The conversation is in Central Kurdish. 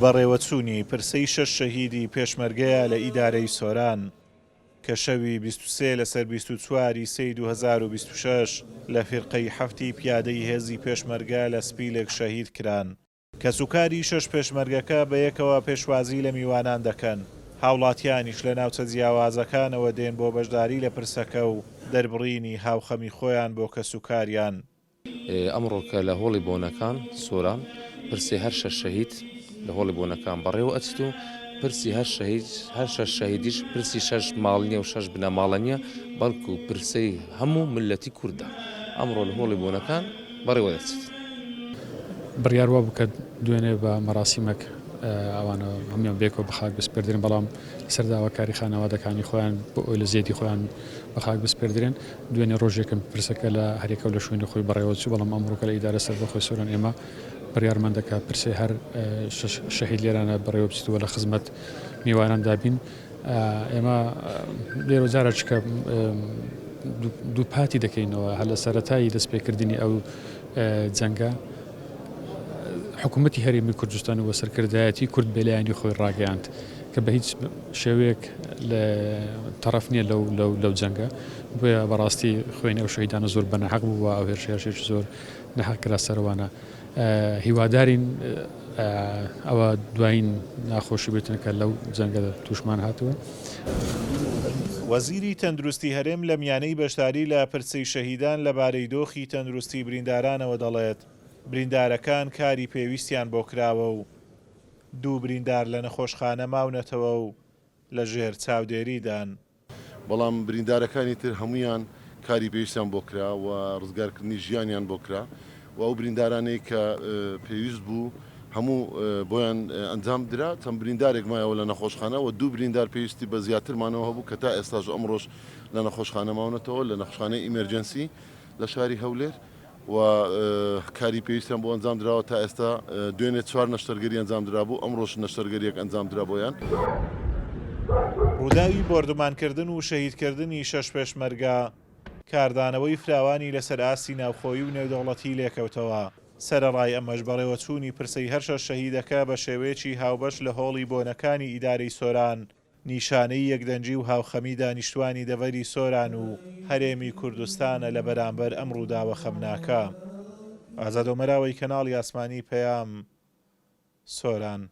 بەڕێوەچوونی پرسەی شەش شەهیدی پێشمەرگەیە لە ئیدارەی سۆران، کە شەوی 23 لەسەر 24 ی سێی 2026 لە فیرقەی حەفتی پیادەی هێزی پێشمەرگە لە سپیلک شەهید کران. کەسوکاری شەش پێشمەرگەکە بەیەکەوە پێشوازی لە میوانان دەکەن، هاوڵاتیانیش لە ناوچە جیاوازەکانەوە دێن بۆ بەشداری لە پرسەکە و دەربڕینی هاوخەمی خۆیان بۆ کەسوکاریان. ئەمڕۆ کە لە هۆڵی بۆنەکان، سۆران، پرسەی هەر شەش شەهید لە هۆڵی بۆنەکان بەڕێوە ئەچیت و پرسی هەر شەهید هەر شەش شەهیدیش پرسی شەش ماڵ نییە و شەش بنەماڵە نییە، بەڵکو پرسەی هەموو میللەتی کوردە. ئەمڕۆ لە هۆڵی بۆنەکان بەڕێوە دەچێت. بڕیار وابوو کە دوێنێ بە مەراسیمەک ئەوانە هەموویان بەیەکەوە بە خاک بسپێردرێن، بەڵام لەسەر داواکاری خانەوادەکانی خۆیان بۆ ئەوەی لە زێدی خۆیان بە خاک بسپێردرێن، دوێنێ ڕۆژێکم پرسەکە لە هەریەکەو لە شوێنی خۆی بەڕێوە چوو، بەڵام ئەمڕۆ کە لە ئیدارە سەربەخۆی سۆران ئێمە بڕیارمان دا کە پرسەی هەر شەش شەهید لێرانە بەڕێوە بچێت و لە خزمەت میواناندا بین. ئێمە لێرە جارێکە دووپاتی دەکەینەوە هەر لە سەرەتای دەستپێکردنی ئەو جەنگە حکوومەتی هەرێمی کوردستان و سەرکردایەتی کورد بێلایەنی خۆی ڕاگەیاند کە بە هیچ شێوەیەک لە تەڕەف نییە لەو لەو لەو جەنگە بۆیە بەڕاستی خوێنی ئەو شەهیدانە زۆر بەناحەق بوو و ئەو هێرشە هێرشێکی زۆر ناحەق کرا سەروانە هیوادارین ئەوە دوایین ناخۆشی بێتن کە لەو جەنگە تووشمان هاتووە. وەزیری تەندروستی هەرێم لە میانەی بەشداری لە پرسەی شەهیدان لەبارەی دۆخی تەندروستی بریندارانەوە دەڵێت، بریندارەکان کاری پێویستیان بۆ کراوە و دوو بریندار لە نەخۆشخانە ماونەتەوە و لەژێر چاودێریدان. بەڵام بریندارەکانی تر هەموویان کاری پێویستیان بۆ کرا و ڕزگارکردنی ژیانیان بۆ کرا و ئەو بریندارانەی کە پێویست بوو هەموو بۆیان ئەنجام درا، چەند بریندارێک مایەوە لە نەخۆشخانە و دوو بریندار پێویستی بە زیاتر مانەوە هەبوو کە تا ئێستاش ئەمڕۆش لە نەخۆشخانە ماونەتەوە لە نەخشخانەی ئیمێرجێنسی لە شاری هەولێر. و کاری پێویستیان بۆ ئەنجام دراوە، تا ئێستا دوێنێ چوار نەشتەرگەری ئەنجام درابوو، ئەمڕۆش نەشتەرگەرییەک ئەنجام درا بۆیان. ڕووداوی بۆردومانکردن و شەهیدکردنی شەش پێشمەرگە کاردانەوەی فراوانی لەسەر ئاستی ناوخۆیی و نێودەوڵەتی لێکەوتەوە، سەرەڕای ئەمەش بەڕێوەچوونی پرسەی هەر شەش شەهیدەکە بە شێوەیەکی هاوبەش لە هۆڵی بۆنەکانی ئیدارەی سۆران نیشانەی یەکدەنگی و هاوخەمی دانیشتوانی دەڤەری سۆران و هەرێمی کوردستانە لە بەرامبەر ئەم ڕووداوە خەمناکە. ئازاد ئۆمەراوەی کەناڵی ئاسمانی پەیام، سۆران.